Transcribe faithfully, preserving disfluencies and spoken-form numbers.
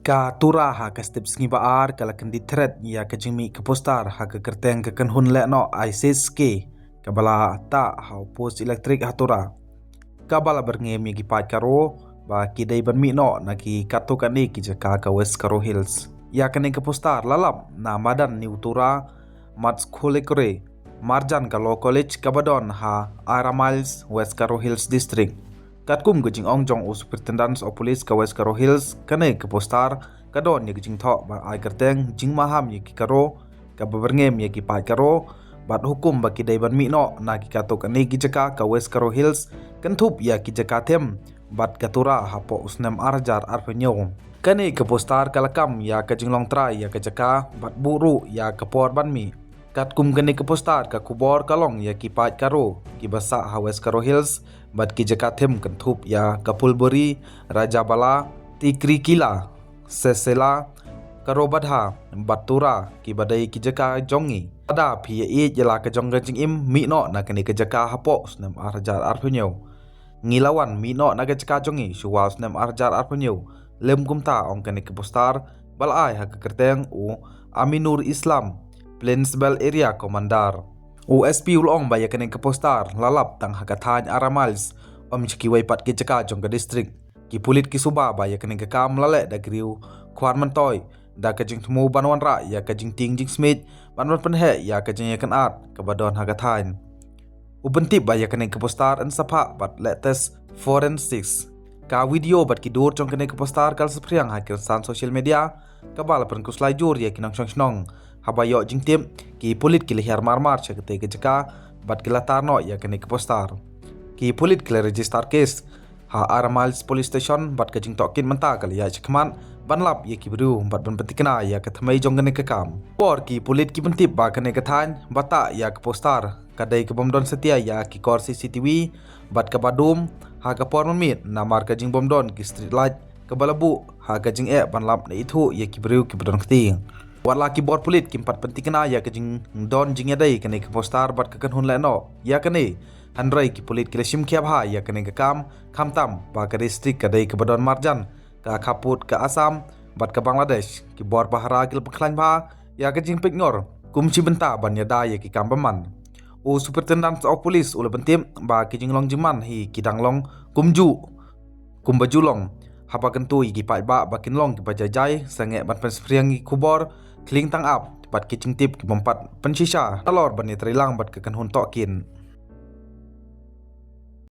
Ka Tura ha ka step sngi ba ar ka la kyndit thret ïa ka jingmih ka poster ha ka kyrteng ka kynhun lehnoh ISIS-K kaba la tah ha u post elektrik ha Tura, kaba la byrngem ïa ki paid Garo ba ki dei ban mih noh na ki katto katne ki jaka ka West Garo Hills. Ïa kane ka poster la lap na madan New Tura, Matskholekre, marjan ka Law College kaba don ha Ara Miles, West Garo Hills District. Katkum ka jingong jong u Superintendent of Police ka West Garo Hills, kane ka poster ka don ïa ka jingthoh ba ai kyrteng jingmaham ïa ki Garo, kaba byrngem ïa ki paid Garo, bad hukum ba ki dei ban mih noh na ki katto katne ki jaka ka West Garo Hills, kynthup ïa ki jaka them bad ka Tura hapoh u snem ar hajar arphew hynñiew. Kane ka poster ka la kam ïa ka jinglong trai ïa ka jaka bad buh ruh ïa ka por ban mih. Katkum kane ka poster, ka khubor ka long ïa ki paid Garo kiba sah ha West Garo Hills bad ki jaka them kynthup ïa ka Phulbari, Rajabala, Tikrikila, Sesela, Garobadha bad Tura kiba dei ki jaka jong ngi. Lada phi ïa ïeit ïa la ka jong ka jingim, mih noh na kane ka jaka hapoh u snem ar hajar arphew hynñiew. Ngi la wan mih noh na ka jaka jong ngi shuwa u snem ar hajar arphew hynñiew, lem kumta, ong kane ka poster ba la ai ha ka kyrteng u Aminur Islam, Plains Belt Area Commander. U S P u la ong ba ïa kane ka poster la lap tang ha ka thaiñ Ara Miles, ym sha kiwei pat ki jaka jong ka district. Ki pulit ki suba ba ïa kane ka kam la leh da ki riew khwan myntoi, da ka jingthmu ban wanrah ïa ka jingtieng jingsmit bad ban pynheh ïa ka jingïakynad kaba don ha ka thaiñ. U pyntip ba ïa kane ka poster yn sa phah bad leh test forensics. Ka video bad ki dur jong kane ka poster ka la saphriang ha ki rynsan social media, kaba la pynkhuslai jur ïa ki nongshong shnong. Haba ïoh jingtip, ki pulit ki la hiar marmar sha katei ka jaka bad ki la tar noh ïa kane ka poster. Ki pulit ki la register case ha Ara Miles Police Station bad ka jingtohkit mynta ka la ïaid shakhmat ban lap ïa ki briew bad ban pynthikna ïa ka thymmei jong kane ka kam. Por ki pulit ki pyntip ba kane ka thaiñ ba tah ïa ka poster ka dei ka bym don satia ïa ki kor C C T V bad kaba dum ha ka por mynmiet namar ka jingbym don ki street light kaba la buh ha ka jingeh ban lap ne ithuh ïa ki briew kiba don kti. Wat la ki bor pulit kim pat pynthikna ïa ka jingdon jingïadei kane ka poster bad ka kynhun lehnoh ïa kane, hynrei ki pulit ki la shim khia bha ïa kane ka kam, khamtam ba ka district ka dei kaba don marjan ka khappud ka Assam bad ka Bangladesh. Ki bor pahara ki la pynkhlaiñ bha ïa ka jingpeitngor kum shi bynta ban ïada ïa ki kam bymman. U Superintendent of Police u la pyntip ba ki jinglong jingman hi ki dang long kumjuh kumba ju long, haba kyntu ïa ki paidbah ba kin long kiba jai jai sangeh ban pynsaphriang ïa ki khubor khlieng tang ap bad ki jingtip ki bym pat pynshisha halor ban ïatreilang bad ka kynhun tohkit.